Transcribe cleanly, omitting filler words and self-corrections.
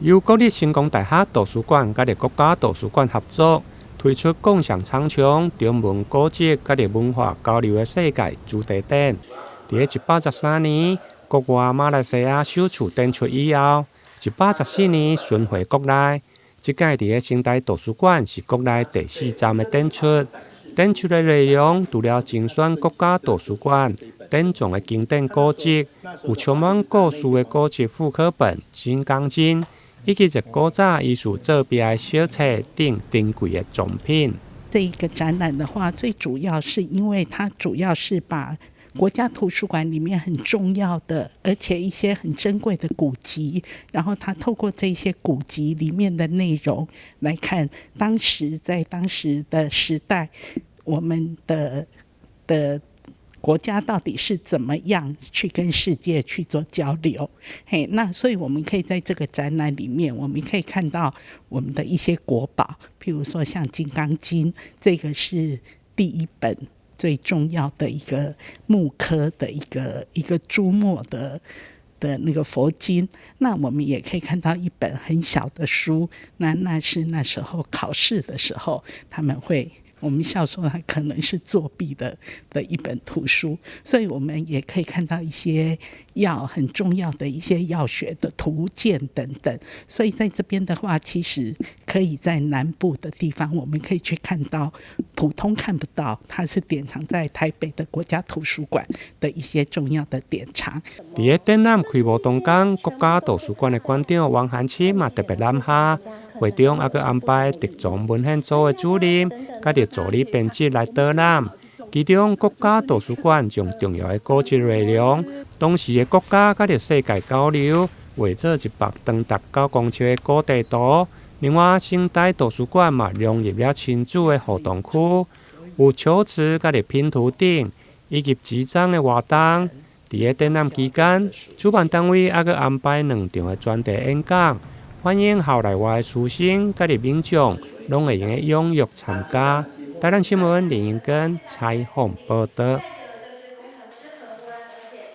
由國立成功大學圖書館佮國家圖書館合作，推出共享蒼穹中文古籍佮文化交流的世界主題展。佇113年，國外馬來西亞首次展出以後，114年巡迴國內。這擺佇成大圖書館是國內第四站的展出。展出的內容除了精選國家圖書館典藏的經典古籍，有充滿故事的古籍復刻本《金剛經》，以及古早醫師做弊的小冊等珍貴的藏品。這一個展覽的話，最主要是因為它主要是把國家圖書館裡面很重要的，而且一些很珍貴的古籍，然後他透過這些古籍裡面的內容來看，當時在當時的時代，我們的國家到底是怎麼樣去跟世界去做交流？嘿，那所以我們可以在這個展覽裡面，我們可以看到我們的一些國寶，譬如說像《金剛經》，這個是第一本最重要的一個木刻的一個朱墨的那個佛經。那我們也可以看到一本很小的書，那是那時候考試的時候他們會。我們笑說它可能是作弊的一本圖書，所以我們也可以看到一些藥很重要的一些藥學的圖鑑等等。所以在這邊的話，其實可以在南部的地方，我們可以去看到普通看不到，它是典藏在台北的國家圖書館的一些重要的典藏。佇个展覽開幕當天，國家圖書館的館長王韓清嘛特別攬下。會中猶閣安排特藏文獻組的主任，佮著助理編輯來導覽。其中，國家圖書館將重要的古籍內容、當時的國家佮著世界交流，畫做100長達9公尺的古地圖。另外，成大圖書館嘛融入了親子的互動區，有球池佮著拼圖等，以及集章的活動。佇个展覽期間，主辦單位猶閣安排兩場的專題演講。歡迎校內外的師生佮民眾，攏會用得踴躍參加。台南新聞林英根採訪報導。